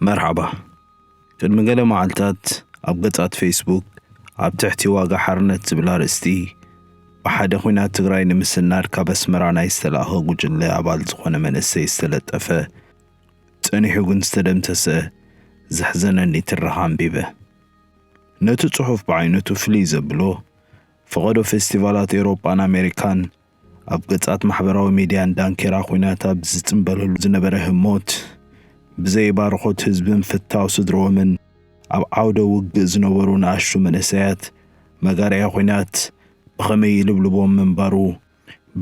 መርሓባ። ቅድሚ ገለ መዓልታት ኣብ ገጻት ፌስቡክ ኣብ ትሕቲ ዋጋ ሓርነት ዝብል ኣርእስቲ ብሓደ ኲናት ትግራይ ንምስናድ ካብ ኣስመራ ናይ ዝተላእኸ ጉጅለ ኣባል ዝኾነ መንእሰይ ዝተለጠፈ፣ ጸኒሑ ግን ዝተደምሰሰ ዘሕዘነኒ ትረኻ ኣንቢበ። ነቲ ጽሑፍ ብዓይነቱ ፍልይ ዘብሎ፣ ፈቐዶ ፌስቲቫላት ኤውሮጳን ኣሜሪካን ኣብ ገጻት ማሕበራዊ ሚድያን ዳንኬራ ኲናት ኣብ ዝጽንበለሉ ዝነበረ ህሞት፣ ብዘይ ባርኾት ህዝብን ፍታው ስድርኦምን ኣብ ዓውደ ውግእ ዝነበሩ ንኣሽቱ መንእሰያት መጋርያ ኲናት ብኸመይ ይልብልቦም ምንባሩ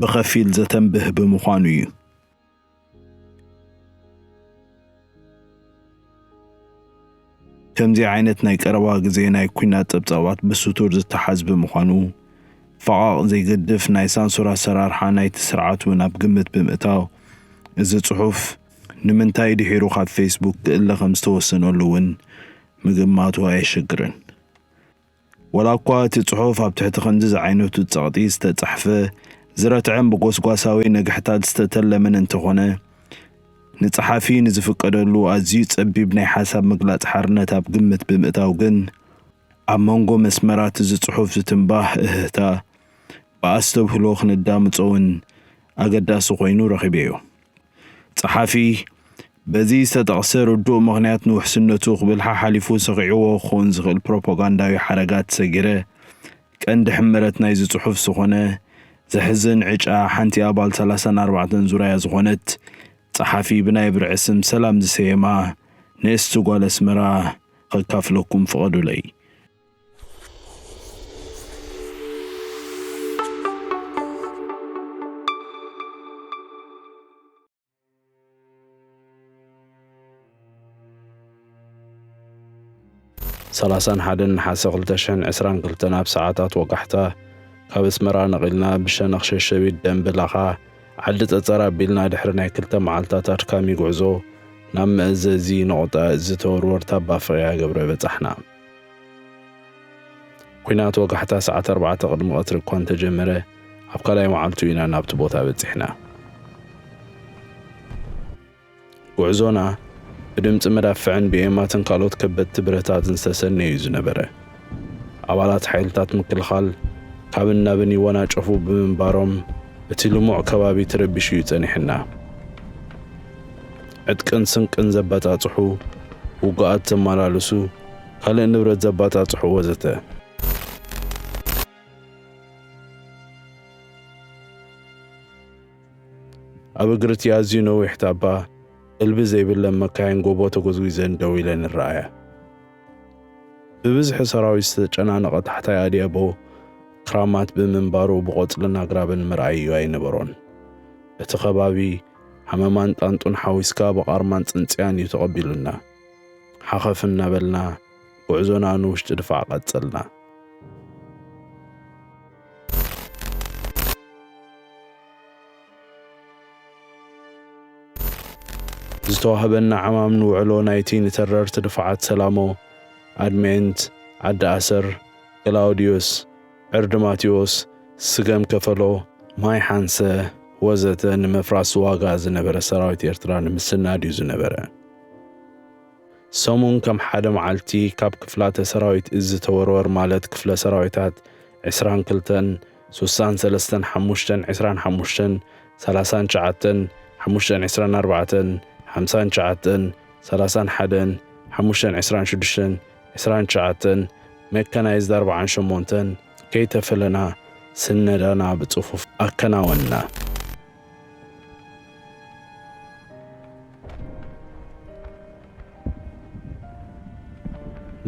ብኸፊል ዘተንብህ ብምዃኑ እዩ። ከምዚ ዓይነት ናይ ቀረባ ግዜ ናይ ኲናት ጸብጻባት ብስቱር ዝተሓዝ ብምዃኑ፣ ፈቓቕ ዘይገድፍ ናይ ሳንሱር ኣሰራርሓ ናይቲ ስርዓት እውን ኣብ ግምት ብምእታው፣ እዚ ጽሑፍ ንምንታይ ድሒሩ ካብ ፌስቡክ ክእለ ከም ዝተወሰነሉ እውን ምግማቱ ኣየሸግርን። ወላ እኳ እቲ ጽሑፍ ኣብ ትሕቲ ከምዚ ዝዓይነቱ ጸቕጢ ዝተጻሕፈ፣ ዝረትዐን ብጎስጓሳዊ ነግሕታት ዝተተለመን እንተኾነ፣ ንጸሓፊ ንዝፍቀደሉ ኣዝዩ ጸቢብ ናይ ሓሳብ ምግላጽ ሓርነት ኣብ ግምት ብምእታው ግን፣ ኣብ መንጎ መስመራት እዚ ጽሑፍ ዝትንባህ እህህታ ብኣስተብህሎ ክነዳምጾ እውን ኣገዳሲ ኮይኑ ረኺበዮ። ጸሓፊ፣ በዚ ዝተጠቕሰ ርዱእ ምኽንያት ንውሕስነቱ ክብል ሓሓሊፉ ሰኺዕዎ ክኸውን ዝኽእል ፕሮፓጋንዳዊ ሓረጋት ሰጊረ፣ ቀንዲ ሕመረት ናይዚ ጽሑፍ ዝኾነ ዘሕዝን ዕጫ ሓንቲ ኣባል ሰላሳን ኣርባዕተን ዙርያ ዝኾነት ጸሓፊ ብናይ ብርዒ ስም ሰላም ዝሰየማ ንእስቲ ጓል ኣስመራ ከካፍለኩም ፍቐዱለይ። ሰላሳን ሓደን ነሓሰ ክልተ ሽሕን ዕስራን ክልተን ኣብ ሰዓታት ወጋሕታ፣ ካብ ኣስመራ ነቒልና ብሸነኽ ሸሸቢት ደምበላኻ ዓዲ ጸጸር ኣቢልና፣ ድሕሪ ናይ ክልተ መዓልታት ኣድካሚ ጉዕዞ፣ ናብ መእዘዚ ነቑጣ እዚ ተወርወርታ ኣባ ፍቕያ ገብረ በጻሕና። ኲናት ወጋሕታ ሰዓት ኣርባዕተ ቅድሚ ቀትሪ እኳ እንተጀመረ፣ ኣብ ካልኣይ መዓልቱ ኢና ናብቲ ቦታ በጺሕና። ጉዕዞና ብድምጺ መዳፍዕን ብኤማትን ካልኦት ከበድቲ ብረታትን ዝተሰነየ እዩ ዝነበረ። ኣባላት ሓይልታት ምክልኻል ካብን ናብን ይወናጨፉ ብምንባሮም፣ እቲ ልሙዕ ከባቢ ተረቢሹ እዩ ጸኒሕና። ዕጥቅን ስንቅን ዘባጻጽሑ፣ ውጉኣት ዘመላልሱ፣ ካልእ ንብረት ዘባጻጽሑ ወዘተ። ኣብ እግሪ እቲ ኣዝዩ ነዊሕ ታባ፣ እልቢ ዘይብለን መካይን ጎቦ ተጎዝጒዘን ደው ኢለን ይረኣያ። ብብዝሒ ሰራዊት ዝተጨናነቐ ታሕታይ ኣድያቦ ክራማት ብምንባሩ ብቖጽልን ኣግራብን መርኣዪ ኣይነበሮን። እቲ ከባቢ ሃመማን ጣንጡን ሓዊስካ ብቓርማን ጽንጽያን እዩ ተቐቢሉና። ሓኸፍ እናበልና ጉዕዞና ንውሽጢ ድፋዕ ቀጸልና። ዝተዋህበና ዓማም ንውዕሎ ናይቲ ንተረርቲ ድፋዓት ሰላሞ፣ ኣድሜንት፣ ዓዲ ኣሰር፣ ገላውዲዮስ፣ ዕርዲ ማቴዎስ፣ ስገም ከፈሎ፣ ማይ ሓንሰ ወዘተ ንምፍራስ ዋጋ ዝነበረ ሰራዊት ኤርትራ ንምስናድ እዩ ዝነበረ። ሰሙን ከም ሓደ መዓልቲ ካብ ክፍላተ ሰራዊት እዚ ተወርወር ማለት ክፍለ ሰራዊታት ዕስራን ክልተን፣ ስሳን ሰለስተን፣ ሓሙሽተን፣ ዕስራን ሓሙሽተን፣ ሰላሳን ትሽዓተን፣ ሓሙሽተን፣ ዕስራን ኣርባዕተን፣ ሓምሳን ትሽዓተን፣ ሰላሳን ሓደን፣ ሓሙሽተን፣ ዕስራን ሽዱሽተን፣ ዕስራን ትሽዓተን፣ ሜካናይዝድ ኣርባዓን ሸሞንተን ከይተፈለና ስነዳና ብጽፉፍ ኣከናወንና።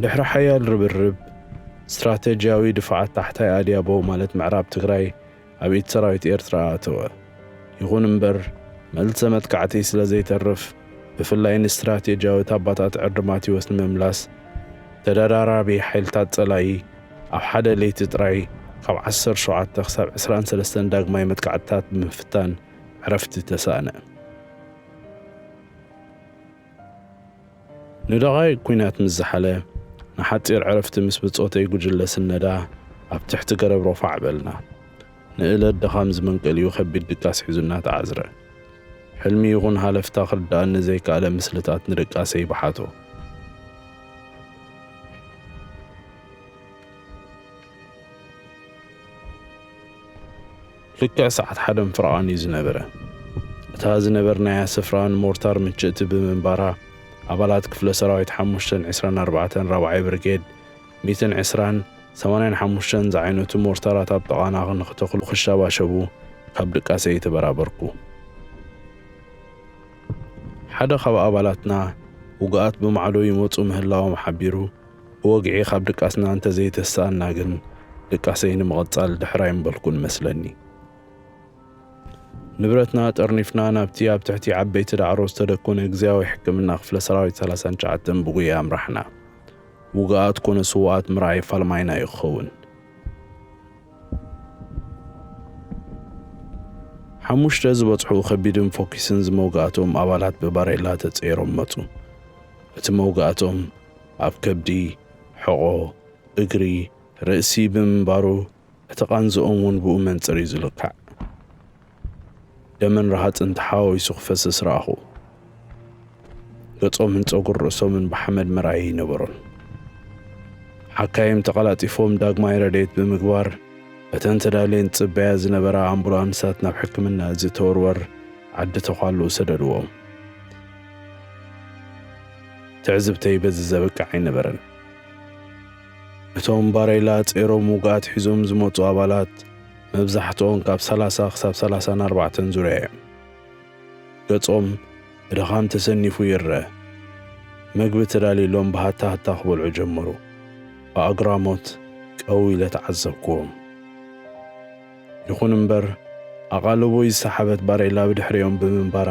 ድሕሪ ሓያል ርብርብ፣ ስትራቴጂያዊ ድፍዓት ታሕታይ ኣድያቦ ማለት ምዕራብ ትግራይ ኣብ ኢድ ሰራዊት ኤርትራ ኣተወ። ይኹን እምበር፣ መልሰ መጥቃዕቲ ስለ ዘይተርፍ፣ ብፍላይ ንስትራቴጂያዊ ታባታት ዕርዲ ማቴዎስ ንምምላስ፣ ተደራራቢ ሓይልታት ጸላኢ ኣብ ሓደ ለይቲ ጥራይ ካብ ዓሰርተ ሸውዓተ ክሳብ ዕስራን ሰለስተን ዳግማይ መጥቃዕትታት ብምፍታን ዕረፍቲ ተሳእነ። ንደቓይቕ ኲናት ምስ ዝሓለ፣ ንሓጺር ዕረፍቲ ምስ ብጾተይ ጉጅለ ስነዳ ኣብ ትሕቲ ገረብ ሮፋዕ በልና። ንእለት ድኻም ዝመንቀሊኡ ከቢድ ድቃስ ሒዙና ተዓዝረ። ሕልሚ ይኹን ሃለፍታ ክርድኣኒ ዘይከኣለ ምስልታት ንድቃሰይ በሓቶ። ልክዕ ሰዓት ሓደን ፍርቓን እዩ ዝነበረ። እታ ዝነበርናያ ስፍራ ንሞርታር ምችእቲ ብምንባራ፣ ኣባላት ክፍለ ሰራዊት ሓሙሽተን ዕስራን ኣርባዕተን ራብዓይ ብርጌድ፣ ሚእትን ዕስራን ሰማንያን ሓሙሽተን ዝዓይነቱ ሞርታራት ኣብ ጥቓና ንክተኽሉ ክሸባሸቡ ካብ ድቃሰይ ተበራበርኩ። ሓደ ካብ ኣባላትና ውግኣት ብማዕዶ ይመጹ ምህላዎም ሓቢሩ፣ ብወግዒ ካብ ድቃስና እንተዘይተስኣና ግን ድቃሰይ ንምቕጻል ድሕር ኣይምበልኩን መስለኒ። ንብረትና ጠርኒፍና ናብቲ ኣብ ትሕቲ ዓበይቲ ዳዕሮ ዝተደኮነ ግዝያዊ ሕክምና ክፍለ ሰራዊት ሰላሳን ትሽዓተን ብጉያ ኣምራሕና። ውግኣት ኮነ ስዉኣት ምርኣይ ፋልማይና እዩ ክኸውን። ሓሙሽተ ዝበጽሑ ከቢድን ፎኪስን ዝመውጋእቶም ኣባላት ብባሬላ ተጸይሮም መጹ። እቲ መውጋእቶም ኣብ ከብዲ፣ ሕቖ፣ እግሪ፣ ርእሲ ብምንባሩ፣ እቲ ቃንዝኦም እውን ብኡ መንጽር እዩ ዝልካዕ። ደምን ረሃጽን ተሓዋዊሱ ክፈስስ ረኣኹ። ገጾምን ጸጉር ርእሶምን ብሓመድ ምርኣይ ኣይነበሮን። ሓካይም ተቐላጢፎም ዳግማይ ረድኤት ብምግባር፣ እተን ተዳልየን ዝጽበያ ዝነበራ ኣምቡላንሳት ናብ ሕክምና እዚ ተወርወር ዓዲ ተዃሉ ሰደድዎም። ትዕዝብተይ በዚ ዘብቅዕ ኣይነበረን። እቶም ባሬላ ጸይሮም ውግኣት ሒዞም ዝመጹ ኣባላት መብዛሕትኦም ካብ ሰላሳ ክሳብ ሰላሳን ኣርባዕተን ዙርያ እዮም። ገጾም ብድኻም ተሰኒፉ ይረአ። መግቢ ተዳልዩሎም ብሃታ ሃታ ክበልዑ ጀመሩ። ብኣግራሞት ቀው ኢለ ተዓዘብክዎም። ይኹን እምበር፣ ኣቓልቦይ ዝሰሓበት ባሬላ ብድሕሪኦም ብምንባራ፣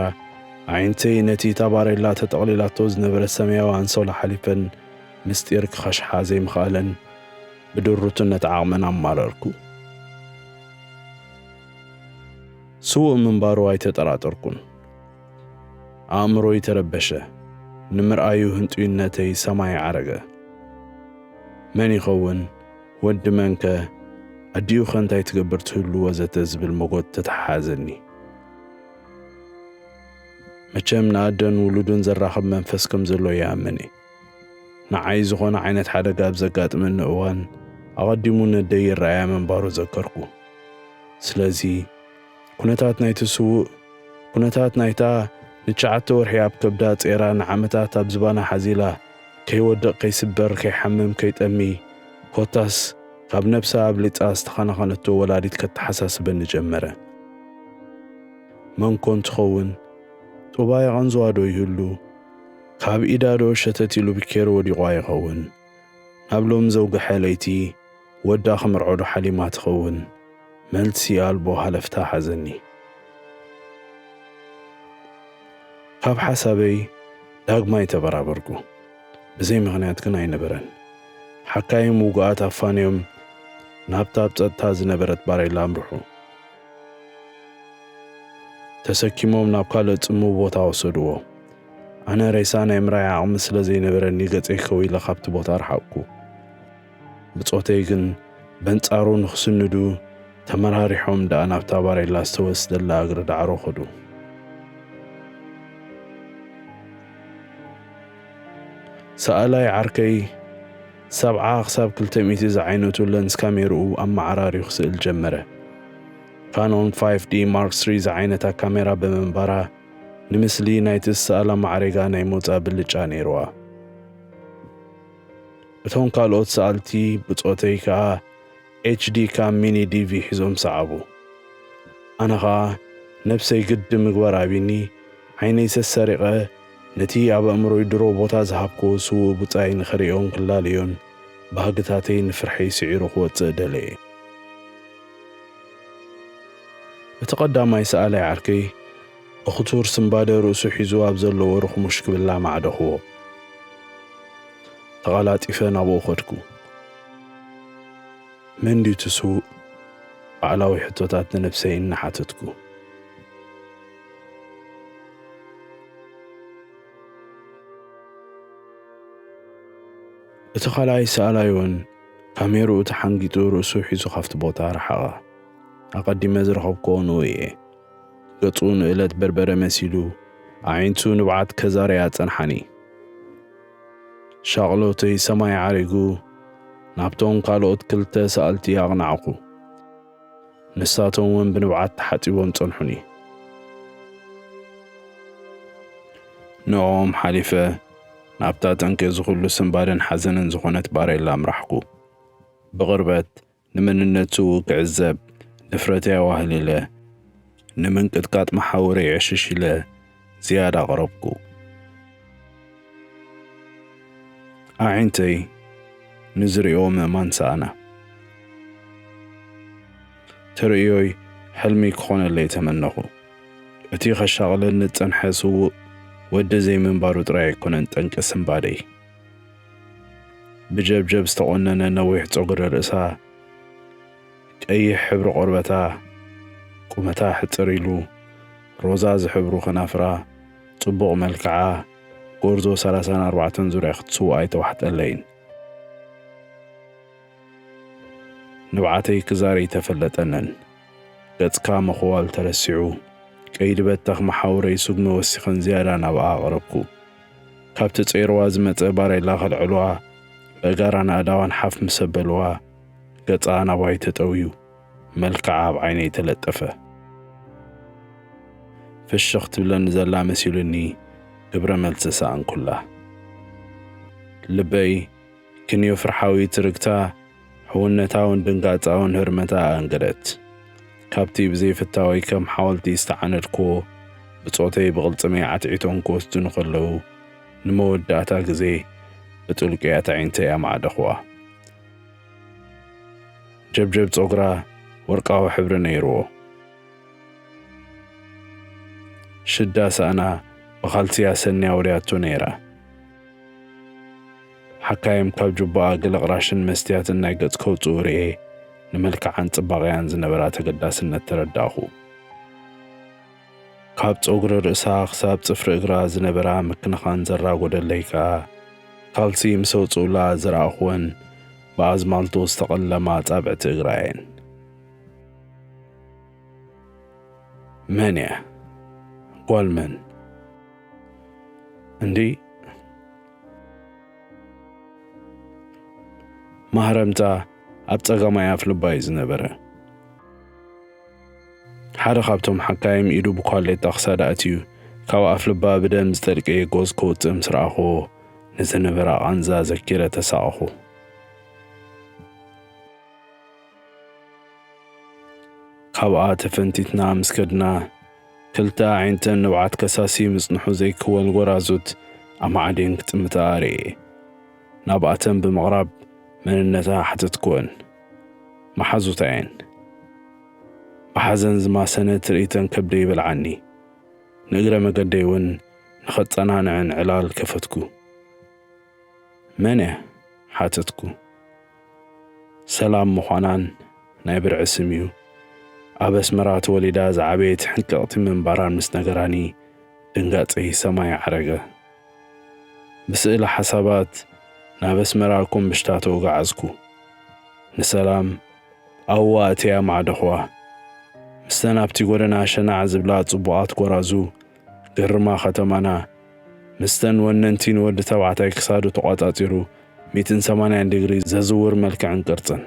ኣዒንተይ ነቲ እታ ባሬላ ተጠቕሊላቶ ዝነበረት ሰማያዊ ኣንሶላ ሓሊፈን ምስጢር ክኸሽሓ ዘይምኽኣለን ብድሩትነት ዓቕመን ኣማረርኩ። ስዉእ ምንባሩ ኣይተጠራጠርኩን። ኣእምሮይ ተረበሸ። ንምርኣዩ ህንጡይነተይ ሰማይ ዓረገ። መን ይኸውን? ወዲ መንከ? ኣዲኡኸ እንታይ ትገብር ትህሉ? ወዘተ ዝብል መጎት ተተሓሓዘኒ። መቸም ንኣደን ውሉዱን ዘራኽብ መንፈስ ከም ዘሎ ይኣምን እየ። ንዓይ ዝኾነ ዓይነት ሓደጋ ኣብ ዘጋጥመኒ እዋን፣ ኣቐዲሙ ነደይ ይረኣያ ምንባሩ ዘከርኩ። ስለዚ፣ ኩነታት ናይቲ ስዉእ፣ ኩነታት ናይታ ንትሽዓተ ወርሒ ኣብ ከብዳ ጸይራ ንዓመታት ኣብ ዝባና ሓዚላ፣ ከይወድቕ፣ ከይስበር፣ ከይሓምም፣ ከይጠሚ፣ ኮታስ ካብ ነብሳ ኣብሊጻ ዝተኸናኸነቶ ወላዲት ከተሓሳስበኒ ጀመረ። መን ኮን ትኸውን? ጡባ የቐንዝዋ ዶ ይህሉ? ካብ ኢዳ ዶ ሸተት ኢሉ ብኬር ወዲቑዋ ይኸውን? ናብ ሎም ዘውግሐ ለይቲ ወዳ ክምርዖ ዶ ሓሊማ ትኸውን? መልሲ ኣልቦ ሃለፍታ ሓዘኒ። ካብ ሓሳበይ ዳግማይ ተበራበርኩ። ብዘይ ምኽንያት ግን ኣይነበረን። ሓካይም ውጉኣት ኣፋንዮም ናብታ ኣብ ጸጥታ ዝነበረት ባሬላ ኣምርሑ። ተሰኪሞም ናብ ካልእ ጽምው ቦታ ወሰድዎ። ኣነ ሬሳ ናይ ምርኣይ ዓቕሚ ስለ ዘይነበረኒ ገጸይ ከው ኢለ ካብቲ ቦታ ረሓቕኩ። ብጾተይ ግን በንጻሩ ንኽስንዱ ተመራሪሖም ደኣ ናብታ ባሬላ ዝተወስደላ እግሪ ዳዕሮ ኸዱ። ሰኣላይ ዓርከይ ሰብዓ ክሳብ ክልተ ሚእቲ ዝዓይነቱ ለንስ ካሜርኡ ኣመዓራርዩ ክስእል ጀመረ። ካኖን ፋይቭ ዲ ማርክ ስሪ ዝዓይነታ ካሜራ ብምንባራ ንምስሊ ናይቲ ዝሰኣላ ማዕሬጋ ናይ ምውጻእ ብልጫ ነይርዋ። እቶም ካልኦት ሰኣልቲ ብጾተይ ከኣ ኤች ዲ ካም ሚኒ ዲ ቪ ሒዞም ሰዓቡ። ኣነ ኸኣ ነብሰይ ግዲ ምግባር ኣቢኒ ዓይነይ ሰሰሪቐ ነቲ ኣብ ኣእምሮይ ድሮ ቦታ ዝሃብክዎ ስዉእ ብጻይ ንኽርእዮን ክላለዮን ባህግታተይ ንፍርሐይ ስዒሩ ክወጽእ ደለየ። እቲ ቀዳማይ ሰኣላይ ዓርከይ ብኽቱር ስምባደ ርእሱ ሒዙ ኣብ ዘለዎ ርኽሙሽ ክብላ ማዕደኽዎ። ተቐላጢፈ ናብኡ ኸድኩ። መን ድዩ እቲ ስዉእ? ባዕላዊ ሕቶታት ንነብሰይ እናሓተትኩ። እቲ ካልኣይ ሰኣላይ እውን ካሜርኡ ተሓንጊጡ ርእሱ ሒዙ ካብቲ ቦታ ረሓቐ። ኣቐዲመ ዝረኸብክዎ ንኡ እየ። ገጹ ንእለት በርበረ መሲሉ፣ ኣዒንቱ ንብዓት ከዛርያ ጸንሓኒ። ሻቕሎተይ ሰማይ ዓሪጉ፣ ናብቶም ካልኦት ክልተ ሰኣልቲ ኣቕናዕኩ። ንሳቶም እውን ብንብዓት ተሓጺቦም ጸንሑኒ። ንዕኦም ሓሊፈ፣ ናብታ ጠንቂ እዚ ኹሉ ስንባደን ሓዘንን ዝኾነት ባሬላ ኣምራሕኩ። ብቕርበት ንመንነቱ ክዕዘብ ድፍረተይ ኣዋህሊለ፣ ንምንቅጥቃጥ መሓውረይ ዕሽሽ ኢለ ዝያዳ ቀረብኩ። ኣዒንተይ ንዝሪኦ ምእማን ሰኣና። ተርእዮይ ሕልሚ ክኾነለይ ተመነኹ። እቲ ከሻቕለኒ ዝጸንሐ ስዉእ ወዲ ዘይምንባሩ ጥራይ ኣይኮነን ጠንቂ ስንባደይ። ብጀብጀብ ዝተቖነነ ነዊሕ ጸጉሪ ርእሳ፣ ቀይሕ ሕብሪ ቆርበታ፣ ቁመታ ሕጽር ኢሉ፣ ሮዛ ዝሕብሩ ከናፍራ፣ ጽቡቕ መልክዓ፣ ጎርዞ ሰላሳን ኣርባዕተን ዙርያ ክትስውኣ ኣይተዋሕጠለይን። ንብዓተይ ክዛሪ ተፈለጠንን። ገጽካ ምኽዋል ተረሲዑ፣ ቀይዲ በተኽ መሓውረይ ስጉሚ ወሲኸን ዝያዳ ናብኣ ኣቕረብኩ። ካብቲ ጸይርዋ ዝመጸ ባሬላ ከልዕልዋ፣ በጋራን ኣእዳዋን ሓፍ ምስ ኣበልዋ፣ ገጻ ናባይ ተጠውዩ፣ መልክዓ ኣብ ዓይነይ ተለጠፈ። ፍሽኽ ትብለኒ ዘላ መሲሉኒ፣ ግብረ መልሲ ሰኣንኩላ። ልበይ ክንዮ ፍርሓዊ ትርግታ፣ ሕውነታውን ድንጋጻውን ህርመታ ኣንገደት። ካብቲ ብዘይፍታወይ ከም ሓወልቲ ዝተዓነድክዎ ብጾተይ ብቕልጽመይ ዓትዒቶም ክወስዱኒ ከለዉ፣ ንመወዳእታ ግዜ ብጥልቁያት ኣዒንተይ ኣማዕደኽዋ። ጀብጀብ ጸጉራ ወርቃዊ ሕብሪ ነይርዎ። ሽዳ ሳእና ብኻልሲ ኣሰንያ ኣውርያቶ ነይራ። ሓካይም ካብ ጁባኣ ገለ ቅራሽን መስትያትን ናይ ገጽ ከውጽኡ ርእየ፣ ንመልክዓን ጽባቐያን ዝነበራ ተገዳስነት ተረዳእኹ። ካብ ጸጉሪ ርእሳ ክሳብ ጽፍሪ እግራ ዝነበራ ምክንኻን ዘራጎደለይ ከኣ፣ ካልሲ ምስ ኣውጽኡላ ዝረኣኹወን ብኣዝማልቶ ዝተቐለማ ኣጻብዕቲ እግራ እየን። መን እያ? ጓል መን? እንዲ ማህረምታ ኣብ ጸጋማይ ኣፍ ልባ እዩ ዝነበረ። ሓደ ካብቶም ሓካይም ኢዱ ብኳሌታ ክሳዳ ኣትዩ፣ ካብ ኣፍ ልባ ብደም ዝጠልቀየ ጎዝ ከውጽእ ምስ ረኣኹዎ፣ ንዝነበራ ቃንዛ ዘኪረ ተሳቐኹ። ካብኣ ተፈንቲትና ምስ ከድና፣ ክልተ ኣዒንተን ንብዓት ከሳሲ ምጽንሑ ዘይክወል ጎራዙት ኣማዕድየን ክጥምታ ርእየ። ናብኣተን ብምቕራብ መንነታ ሓተትክወን። መሓዙታ እየን። ብሓዘን ዝማሰነ ትርኢተን ከብደይ ይበልዓኒ። ንእግረ መገደይ እውን ንኸጸናንዐን ዕላል ከፈትኩ። "መን እያ?" ሓተትኩ። ሰላም ምዃናን ናይ ብርዒ ስም እዩ። ኣብ ኣስመራ ተወሊዳ ዝዓበየት ሕንቅቕቲ ምንባራን ምስ ነገራኒ፣ ድንጋጸይ ሰማይ ዓረገ። ብስእለ ሓሳባት ናብ ኣስመራ ኮምብሽታ ተወጋዓዝኩ። ንሰላም ኣዋእትያ ማዕደኹዋ። ምስተን ኣብቲ ጎደና ሸናዕ ዝብላ ጽቡቓት ጎራዙ፣ ግርማ ከተማና፣ ምስተን ወነንቲ ንወዲ ተባዕታይ ክሳዱ ተቋጻጺሩ ሚእትን ሰማንያን ዲግሪ ዘዝውር መልክዕን ቅርጽን።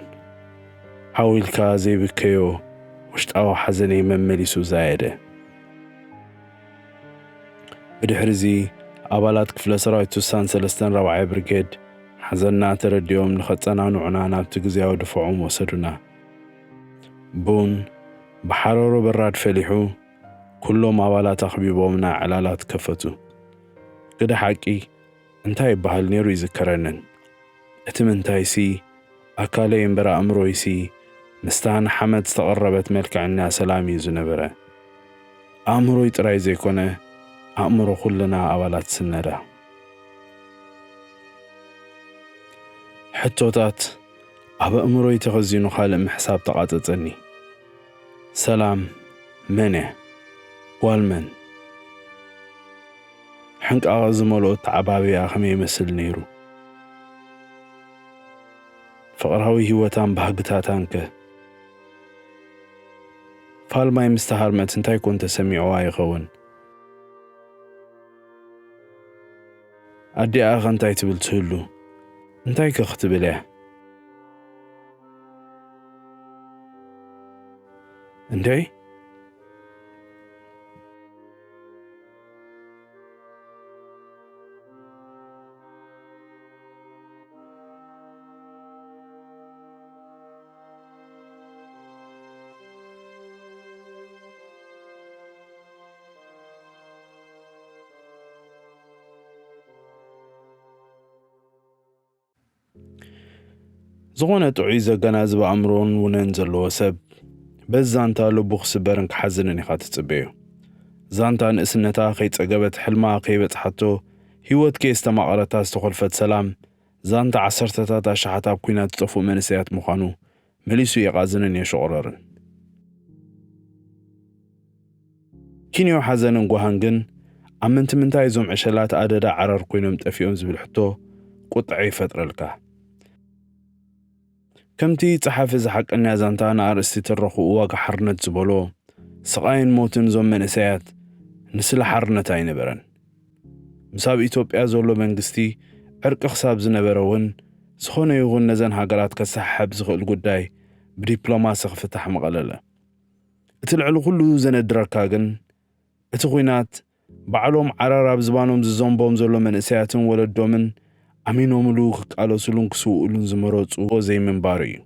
ዓው ኢልካ ዘይብከዮ ውሽጣዊ ሓዘነይ መመሊሱ ዛየደ። ብድሕሪዚ ኣባላት ክፍለ ሰራዊት ስሳን ሰለስተን ራብዓይ ብርጌድ ሓዘንና ተረዲኦም ንኸጸናንዑና ናብቲ ግዝያዊ ድፍዖም ወሰዱና። ቡን ብሓረሩ በራድ ፈሊሑ፣ ኩሎም ኣባላት ኣኽቢቦምና ዕላላት ከፈቱ። ግደ ሓቂ እንታይ ይበሃል ነይሩ ይዝከረንን። እቲ ምንታይሲ ኣካለይ እምበር ኣእምሮይሲ ምስታ ንሓመድ ዝተቐረበት መልክዐኛ ሰላም እዩ ዝነበረ። ኣእምሮይ ጥራይ ዘይኮነ፣ ኣእምሮ ኩልና ኣባላት ስነዳ። ሕቶታት ኣብ ኣእምሮይ ተኸዚኑ ካልእ ምሕሳብ ተቓጸጸኒ። ሰላም መን እያ? ጓል መን? ሕንቃቐ ዝመልኦ ኣተዓባብያ ከመይ ይመስል ነይሩ? ፍቕራዊ ህይወታን ባህግታታን ከ? ፓልማይ ምስ ተሃርመት እንታይ ኮን ተሰሚዕዋ ይኸውን? ኣዲኣኸ እንታይ ትብል ትህሉ? እንታይ ከ ክትብል እያ? እንዴ? ዝኾነ ጥዑይ ዘገናዝብ ኣእምሮን ውነን ዘለዎ ሰብ፣ በዚ ዛንታ ልቡ ክስበርን ክሓዝንን ኢኻ ትጽበዮ። ዛንታ ንእስነታ ከይጸገበት፣ ሕልማ ከይበጽሓቶ፣ ህይወት ከየስተማቐረታ ዝተኾልፈት ሰላም፣ ዛንታ ዓሰርተታት ኣሽሓት ኣብ ኲናት ዝጠፍኡ መንእሰያት ምዃኑ መሊሱ የቓዝንን የሸቑረርን። ኪንዮ ሓዘንን ጓህን ግን፣ ኣብ ምንቲ ምንታይ እዞም ዕሸላት ኣደዳ ዓረር ኮይኖም ጠፊኦም ዝብል ሕቶ ቁጥዐ ይፈጥረልካ። ከምቲ ጸሓፊ እዚ ሓቀኛ ዛንታ ንኣርእስቲ ትረኽኡ ዋጋ ሓርነት ዝበሎ፣ ስቓይን ሞትን እዞም መንእሰያት ንስለ ሓርነት ኣይነበረን። ምስ ኣብ ኢትዮጵያ ዘሎ መንግስቲ ዕርቂ ክሳብ ዝነበረ እውን፣ ዝኾነ ይኹን ነዘን ሃገራት ከሰሓሕብ ዝኽእል ጉዳይ ብዲፕሎማሲ ክፍታሕ ምቐለለ። እቲ ልዕሊ ኩሉ ዘነድረካ ግን፣ እቲ ኲናት ባዕሎም ዓራር ኣብ ዝባኖም ዝዘንቦም ዘሎ መንእሰያትን ወለዶምን ኣሚኖምሉ ክቃለሱሉን ክስውኡሉን ዝመረጽዎ ዘይምንባሩ እዩ።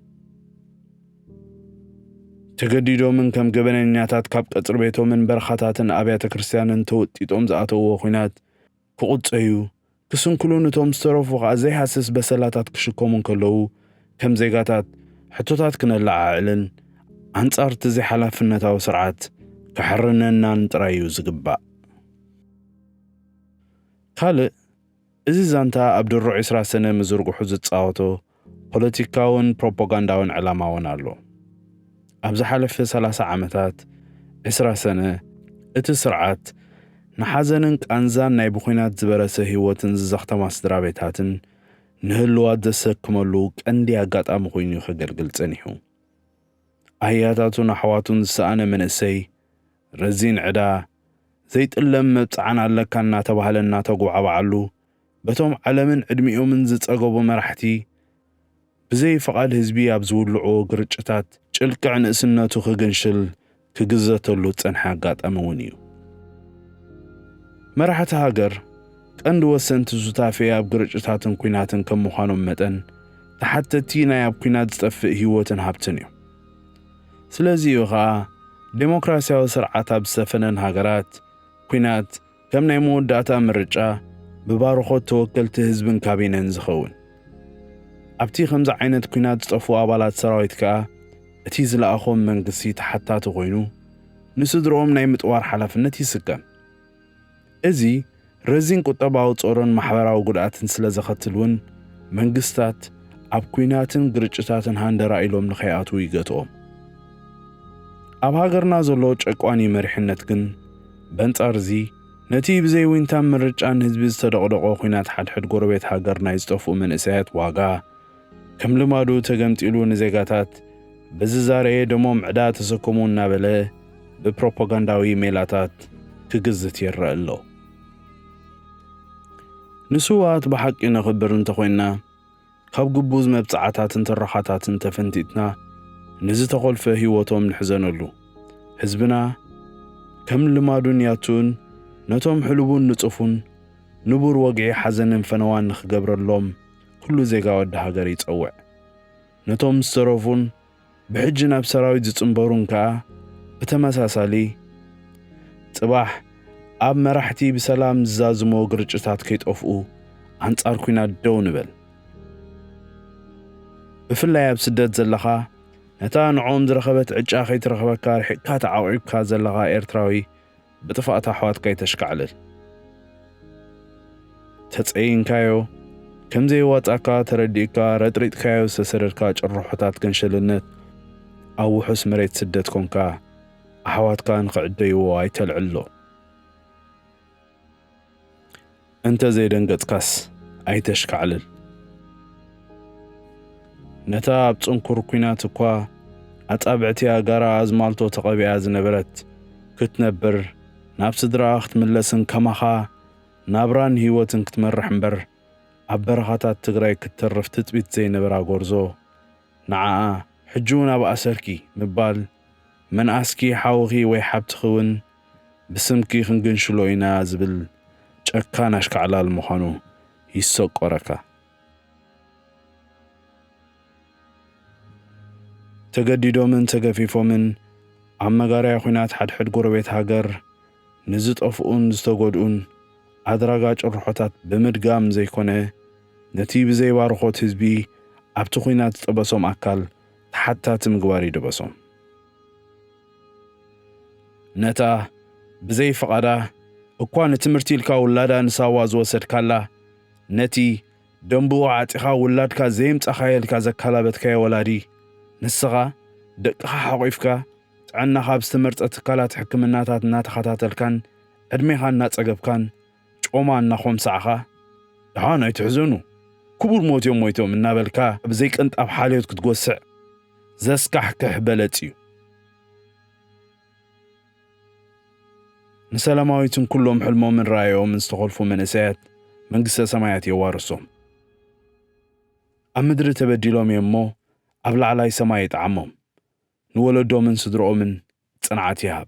ተገዲዶምን ከም ገበነኛታት ካብ ቀጽሪ ቤቶምን በረኻታትን ኣብያተ ክርስቲያንን ተወጢጦም ዝኣተውዎ ኲናት ክቑጸዩ፣ ክስንክሉን እቶም ዝተረፉ ኸኣ ዘይሃስስ በሰላታት ክሽከሙ እንከለዉ፣ ከም ዜጋታት ሕቶታት ክነለዓዕልን ኣንጻር እቲ ዘይሓላፍነታዊ ስርዓት ክሕርነናን ጥራይ እዩ ዝግባእ። ካልእ፣ እዚ ዛንታ ኣብ ድሮ ዕስራ ሰነ ምዝርግሑ ዝጻወቶ ፖለቲካውን ፕሮፓጋንዳውን ዕላማ እውን ኣሎ። ኣብ ዝሓለፈ ሰላሳ ዓመታት፣ ዕስራ ሰነ፣ እቲ ስርዓት ንሓዘንን ቃንዛን ናይ ብኹናት ዝበረሰ ህይወትን ዝዘኽተማ ስድራ ቤታትን ንህልዋት ዘሰክመሉ ቀንዲ ኣጋጣሚ ኮይኑ ከገልግል ጸኒሑ። ኣያታቱን ኣሕዋቱን ዝሰኣነ መንእሰይ፣ ረዚን ዕዳ፣ ዘይጥለም መብጽዓን ኣለካ እናተባህለ እናተጉዓባዓሉ፣ በቶም ዓለምን ዕድሚኦምን ዝጸገቡ መራሕቲ፣ ብዘይ ፍቓድ ህዝቢ ኣብ ዝውልዑ ግርጭታት፣ ጭልቅዕ ንእስነቱ ክግንሽል ክግዘተሉ ዝጸንሐ ኣጋጣሚ እውን እዩ። መራሕቲ ሃገር ቀንዲ ወሰንቲ ሱታፌ ኣብ ግርጭታትን ኲናትን ከም ምዃኖም መጠን፣ ተሓተቲ ናይ ኣብ ኲናት ዝጠፍእ ህይወትን ሃብትን እዮም። ስለዚ እዩ ኸኣ፣ ዴሞክራስያዊ ስርዓት ኣብ ዝሰፈነን ሃገራት፣ ኲናት ከም ናይ መወዳእታ ምርጫ ብባርኾት ተወከልቲ ህዝብን ካቢነን ዝኸውን። ኣብቲ ከምዚ ዓይነት ኲናት ዝጠፍኡ ኣባላት ሰራዊት ከኣ፣ እቲ ዝለኣኾም መንግስቲ ተሓታቲ ኮይኑ፣ ንስድርኦም ናይ ምጥዋር ሓላፍነት ይስከም። እዚ ረዚን ቁጠባዊ ጾሮን ማሕበራዊ ጉድኣትን ስለ ዘኸትል እውን፣ መንግስታት ኣብ ኲናትን ግርጭታትን ሃንደራ ኢሎም ንኸይኣትዉ ይገትኦም። ኣብ ሃገርና ዘሎ ጨቋኒ መሪሕነት ግን፣ በንጻር እዚ፣ ነቲ ብዘይ ዊንታን ምርጫን ህዝቢ ዝተደቕደቖ ኲናት ሓድሕድ ጎረቤት ሃገር ናይ ዝጠፍኡ መንእሰያት ዋጋ፣ ከም ልማዱ ተገምጢሉ ንዜጋታት ብዝዛረየ ደሞም ዕዳ ተሰከሙ እናበለ ብፕሮፓጋንዳዊ ሜላታት ክግዝት ይረአ ኣሎ። ንስውኣት ብሓቂ ነኽብር እንተኾይንና፣ ካብ ግቡዝ መብጽዓታትን ትረኻታትን ተፈንጢጥና ንዝተኾልፈ ህይወቶም ንሕዘነሉ። ህዝብና ከም ልማዱን ያቱን ነቶም ሕሉቡን ንጹፉን ንቡር ወግዒ ሓዘንን ፈነዋን ንኽገብረሎም ኩሉ ዜጋ ወዲ ሃገር ይጸውዕ። ነቶም ዝተረፉን ብሕጂ ናብ ሰራዊት ዝጽንበሩን ከኣ ብተመሳሳሊ፣ ጽባሕ ኣብ መራሕቲ ብሰላም ዝዛዝሞ ግርጭታት ከይጠፍኡ ኣንጻር ኲናት ደው ንበል። ብፍላይ ኣብ ስደት ዘለኻ፣ ነታ ንዕኦም ዝረኸበት ዕጫ ከይትረኽበካ ርሒቕካ ተዓቑብካ ዘለኻ ኤርትራዊ፣ ብጥፍኣት ኣሕዋትካ ኣይተሽካዕልል። ተጸይንካዮ፣ ከም ዘየዋጻካ ተረዲእካ ረጥሪጥካዮ ዝተሰደድካ ጭርሖታት ገንሸልነት፣ ኣብ ውሑስ መሬት ስደት ኮንካ ኣሕዋትካ ንኽዕደይዎ ኣይተልዕሎ። እንተ ዘይደንገጽካስ ኣይተሽካዕልል። ነታ ኣብ ጽንኩር ኲናት እኳ ኣጻብዕቲ ኣእጋራ ኣዝማልቶ ተቐቢኣ ዝነበረት ክትነብር፣ ናብ ስድራኣ ክትምለስን ከማኻ ናብራን ህይወትን ክትመርሕ እምበር፣ ኣብ በረኻታት ትግራይ ክትተርፍ ትጽቢት ዘይነበራ ጎርዞ፣ ንዓኣ ሕጂ እውን ኣብ ኣሰርኪ ምባል፣ መንኣስኪ ሓውኺ ወይ ሓብትኺ እውን ብስምኪ ክንግንሽሎ ኢና ዝብል ጨካን ኣሽካዕላል ምዃኑ ይሰቆረካ። ተገዲዶምን ተገፊፎምን ኣብ መጋርያ ኲናት ሓድሕድ ጎረቤት ሃገር ንዝጠፍኡን ዝተጎድኡን ኣድራጋ ጭርሖታት ብምድጋም ዘይኮነ፣ ነቲ ብዘይ ባርኾት ህዝቢ ኣብቲ ኲናት ዝጠበሶም ኣካል ተሓታቲ ምግባር ይደበሶም። ነታ ብዘይ ፍቓዳ እኳ ንትምህርቲ ኢልካ ውላዳ ንሳዋ ዝወሰድካላ፣ ነቲ ደንብኡ ዓጢኻ ውላድካ ዘየምጻኻዮ ኢልካ ዘካላበትካዮ ወላዲ፣ ንስኻ ደቅኻ ሓቑፍካ፣ ጥዕናኻ ኣብ ዝተመርጸ ትካላት ሕክምናታት እናተኸታተልካን ዕድሜኻ እናጸገብካን ጮማ እናኾምሳዕኻ፣ ደሓን ኣይትሕዘኑ፣ ክቡር ሞት እዮም ሞይቶም እናበልካ ብዘይ ቅንጣብ ሓልዮት ክትጎስዕ ዘስካሕክሕ በለጽ እዩ። ንሰላማዊትን ኩሎም ሕልሞምን ራእዮምን ዝተኾልፉ መንእሰያት መንግስተ ሰማያት የዋርሶም። ኣብ ምድሪ ተበዲሎም እዮም እሞ ኣብ ላዕላይ ሰማይ ይጥዓሞም። ንወለዶምን ስድርኦምን ጽንዓት ይሃብ።